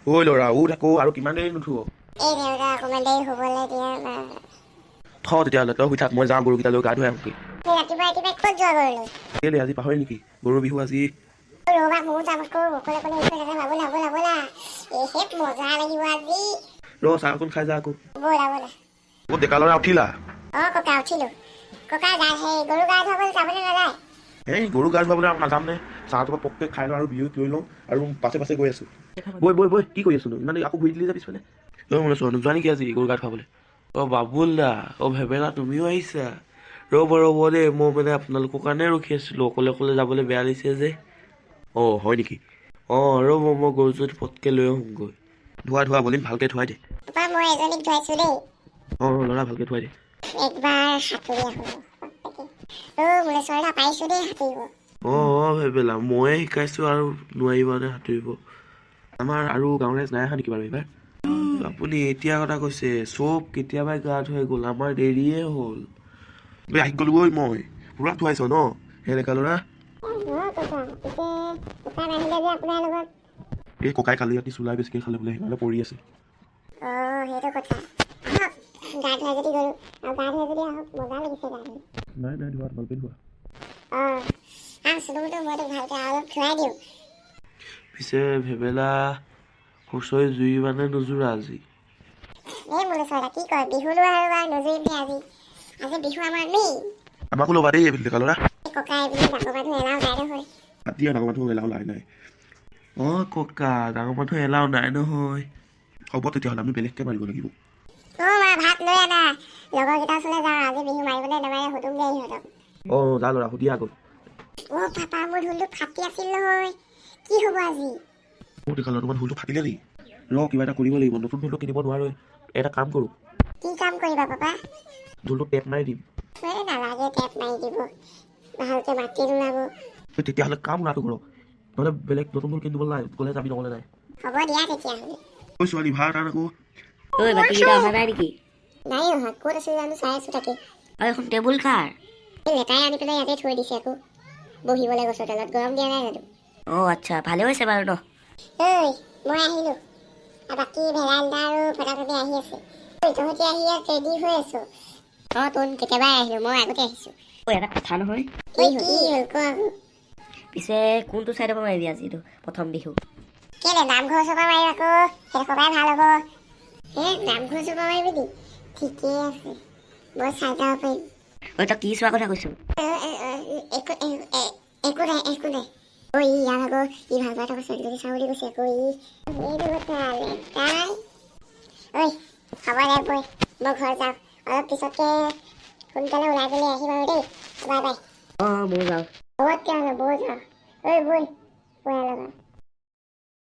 ঐ ল'ৰা, উঠ আকৌ। আৰু কিমান দেৰি নুঠো? এই দেউতা, অকণমান দেৰি শুবলৈ দিয়া না। থ তেতিয়াহ'লে, তই শুই থাক। মই যাওঁ, গৰুকেইটা লৈ গা ধুৱাই আহোঁগৈ। এই ৰাতিপুৱা ৰাতিপুৱাই ক'ত যোৱা গৰু লৈ? কেলে, আজি পাহৰি নেকি? গৰু বিহু আজি। ৰ'বা, ময়ো যাম আকৌ। অকলে অকলে এৰি থৈ নাযাবা। ব'লা ব'লা ব'লা। এহে, মজা লাগিব আজি। ৰ, চাহ অকণ খাই যা আকৌ। ব'লা ব'লা। অ' ডেকা ল'ৰা, উঠিলা? অঁ ককা, উঠিলো। ককা, গা সেই গৰু গা ধুৱাবলৈ যাবলৈ নাযায়? এই গৰু গা ধুৱাবলৈ আৰু নাযাম নে? চাহটো পককৈ খাই লওঁ আৰু বিহুত লৈ লওঁ আৰু পাছে পাছে গৈ আছো। বৈ বৈ বৈ। কি কৰি আছিলো? ইমান আকৌ ঘূৰি দিলি যে পিছফালে। অ' মোলৈ চোৱা, নোযোৱা নেকি আজি গৰু গা ধুৱাবলৈ? অ' বাবুল দা, অ' ভেবেলা, তুমিও আহিছা? ৰ'ব ৰ'ব দেই, মই মানে আপোনালোকৰ কাৰণে ৰখি আছিলোঁ। অকলে অকলে যাবলৈ বেয়া লাগিছে যে। অঁ, হয় নেকি? অঁ, ৰ'ব, মই গৰুজনী পটকৈ লৈ আহোঁগৈ। ধোৱা ধোৱা বলিন, ভালকৈ ধুৱাই দে। পাপা, মই এজনীক ধুৱাইছো দেই। অঁ ল'ৰা, ভালকৈ ধুৱাই দে। একবাৰ সাঁতুৰি আহোঁ। অ' মোলেশ্বৰ দা, পাৰিছো দেই সাঁতুৰিব। অঁ অঁ ভেবেলা, ময়ে শিকাইছোঁ আৰু। নোৱাৰিবানে সাঁতুৰিব? আমাৰ আৰু গাঁৱৰ ৰাইজ নাই অহা নেকি বাৰু এইবাৰ? আপুনি এতিয়া কথা কৈছে? চব কেতিয়াবাই গা ধুৱাই গ'ল, আমাৰ দেৰিয়ে হ'ল। ঐ, আহি গ'লোগৈ মই। পুৰা ধুৱাইছ ন সেই ডেকা ল'ৰা? নহয় ককা, পিছে ককা নাহিলে যে আপোনাৰ লগত? এই ককাই কালি ৰাতি চুলাই বেছিকৈ খালে বোলে, সেইকাৰণে পৰি আছে। অঁ, সেইটো কথা। আহক, গা ধুৱাই যদি গৰু আৰু গা ধুৱাই যদি আহক। মজা লাগিছে গা ধুই। নাই নাই, ধোৱা, তোমালোকে ধোৱা। অঁ, আহ চুনুমুটো, মই তোক ভালকৈ আৰু অলপ ধুৱাই দিওঁ। পিছে ভেবেলা, হুঁচৰি জুৰিবানে নোজোৰা আজি? এই মোলেশ্বৰ দা, কি কয়? বিহু লোৱা আৰু নোজুৰিম দে আজি। আজি বিহু আমাৰ মেইন। আমাকো ল'বা দেই, ডেকা ল'ৰা। ককা, এইবিলাক ডাঙৰ মানুহ এলাও নাই নহয়। বাদ দিয়া, ডাঙৰ মানুহ এলাও নাই নাই। অঁ ককা, ডাঙৰ মানুহ এলাও নাই নহয়। হ'ব তেতিয়াহ'লে, আমি বেলেগকৈ মাৰিব লাগিব। অ' মা, ভাত লৈ আনা। লগৰকেইটাৰ ওচৰলৈ যাওঁ। আজি বিহু মাৰিবলৈ নামাৰে সুধোমগৈ সিহঁতক। অঁ, যা ল'ৰা, সুধি আগত। অ' পাপা, মোৰ ঢোলটো ফাটি আছিল নহয়। কি হ'ব আজি? অ' ডেকা ল'ৰা, তোমাৰ ঢোলটো ফাটিলে নেকি? ৰ, কিবা এটা কৰিব লাগিব। নতুন ঢোলটো কিনিব নোৱাৰোঁ। এটা কাম কৰোঁ। কি কাম কৰিবা পাপা? ঢোলটো টেপ মাৰি দিম। এই নালাগে টেপ মাৰি দিব, ভালকে মাটি নোলাব। তেতিয়াহ'লে কাম কৰাটো কৰক। নহ'লে বেলেগ নতুন ঢোল কিনিব নাই, গ'লে যাবি, নগ'লে নাই। হ'ব দিয়া তেতিয়াহ'লে। ঐ ছোৱালী, ভাত আন আকৌ। ঐ, বাকীকেইটা অহা নাই নেকি? নাই অহা। ক'ত আছে জানো, চাই আছো তাকে। আৰু এখন টেবুল কাৰ? এই লেটাই আনি পেলাই ইয়াতে থৈ দিছে আকৌ বহিবলৈ গছৰ তলত। গৰম দিয়া নাই জানো? অঁ আচ্ছা, ভালে হৈছে বাৰু ন। ঐ, মই আহিলো আৰু বাকী ভেৰান্দা আৰু ফটাফটি আহি আছে। ঐ, তহঁতি আহি ইয়াত ৰেডি হৈ আছ? অঁ তোন, কেতিয়াবাই আহিলো। মই আগতে আহিছো। ঐ, এটা কথা নহয়। কি কি হ'ল, ক আকৌ। পিছে কোনটো চাইডৰ পৰা মাৰিবি আজিটো প্ৰথম বিহু? কেলে, নামঘৰ ওচৰৰ পৰা মাৰিম আকৌ। সেইটো পৰাই ভাল হ'ব। হে, নামঘৰ ওচৰৰ পৰা মাৰিবি নি? ঠিকেই আছে, মই চাই যাব পাৰিম। ঐ, তই কি চোৱা কথা কৈছ? এ, এ, এ, একো একো নাই, একো নাই। অ' ই ইয়াত আকৌ ই ভাল পোৱা থকা ছোৱালীজনী চাওঁ বুলি কৈছে আকৌ ই। সেইটো কথা লেটাই। ঐ, হ'ব দে বৈ, মই ঘৰ যাওঁ। অলপ পিছতকে সোনকালে ওলাই পেলাই আহিম আৰু দেই। Bye bye. অঁ, ময়ো যাওঁ। হ'ব তেতিয়াহ'লে, বৈ যাওঁ। ঐ বৈ, বৈ লগা।